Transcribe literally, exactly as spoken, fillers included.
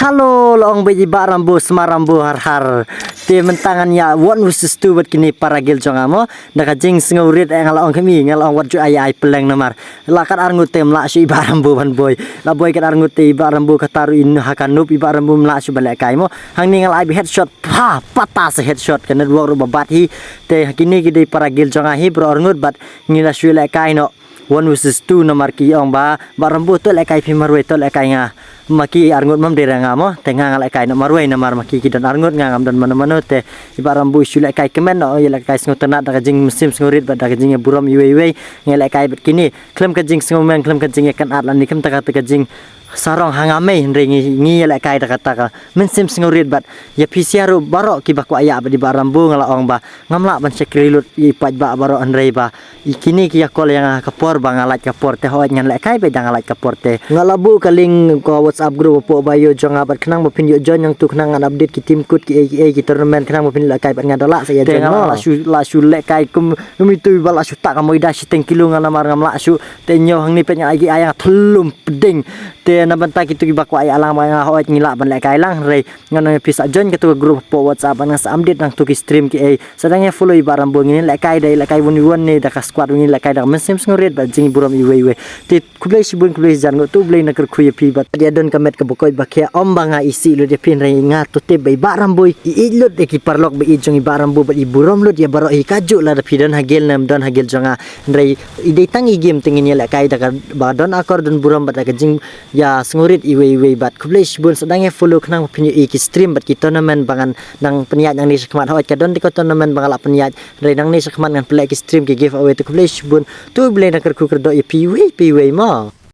Hello, la ong ba i Bah Rambo, Sma Rambo, har har. Te mynta ngan ïa one versus two bad kine para gil jong nga mo. Da ka jingsngewrit eh nga la ong kami, nga la ong wat ju ai ai peleng namar. La kat arngut te mla shu i Bah Rambo ban boi. La boi kat arngut te i Bah Rambo kata ruh in ha ka nup i Bah Rambo mla shu ba lehkai mo. Hangne nga la ai ba headshot, pa, pata sa headshot ka network ruh ba bat hi. Te kine ki dei para gil jong nga hi bro arngut bad ngi la shu lehkai noh. One versus two namar ki ong ba, Bah Rambo to lehkai phi marwei to lehkai nga. Ma ki arngut mam dei ra nga mo, te nga nga lehkai noh marwei namar ma ki ki don arngut nga ngam don mano mano te. I Bah Rambo shu lehkai kmen noh, ïa lehkai sngewtynnat da ka jingmynsiem sngewrit bad da ka jingïaburom iwei iwei, nga lehkai bad kine. Khlem ka jingsngewmeng, khlem ka jingïakynad lane khlem ta ka, ta ka jing sarong ha nga mei hynrei ngi, ngi ïa lehkai da kata ka mynsiem sngewrit bad ïa phi sha ruh baroh kiba kwah ïa bad i Bah Rambo nga la ong ba ngam lah ban shakri lut i paidbah baroh hynrei ba i kine ki ïa call ïa nga ha ka por ba nga lait ka por te hooid ngan lehkai bad da nga lait ka por te. Nga la buh ka link ka WhatsApp group hapoh bio jong nga bad khnang ba phin ïoh join nangtu khnang ngan update ki team code ki ei ki ei ki tournament khnang ba phin lehkai bad nga da lah sa ïa join. Te nga la shu, la shu lehkai kum kum itu ba la shu ta ka moida shiteng kilo nga namar ngam lah shu. Te ñiew hangne peit nga ai ki ai nga thulum pdeng. Te na bynta kitu kiba kwah ïa lang ba nga hooid ngi lah ban lehkai lang hynrei ngan ong ïa phi sa join katu ka group hapoh WhatsApp bad nga sa update nangtu ki stream ki ei. Sa dang ïa follow i Bah Rambo ngi lehkai da i lehkai won won ne da ka squad ngi lehkai da ka mynsiem sngewrit bad jingburom iwei iwei. Te khublei shibun khublei shibun ngut to U Blei na kyrkhu ïa phi bad ïa don ka met kaba koit ba khia ym ba nga isih lut ïa phi hynrei nga to tip ba i Bah Rambo i ïeit lut ïa ki paralok ba ïeit jong i Bah Rambo bad i burom lut ïa baroh hi kajuh lada phi don ha gil ne ym don ha gil jong nga. Hynrei i dei tang i game te ngin ïa lehkai da kaba don akor don burom bad da ka jing ïa sngewrit iwei iwei bad khublei shibun sa dang ïa follow khnang ba phin ïohi ki stream bad ki tournament ba ngan nang pynïaid nangne shakhmat hooid ka don te ka tournament ba nga lah pynïaid hynrei nangne shakhmat ngan pynleh ki stream ki giveaway te khublei shibun to U Blei na kyrkhu kyrdoh ïa phi iwei pa iwei mo.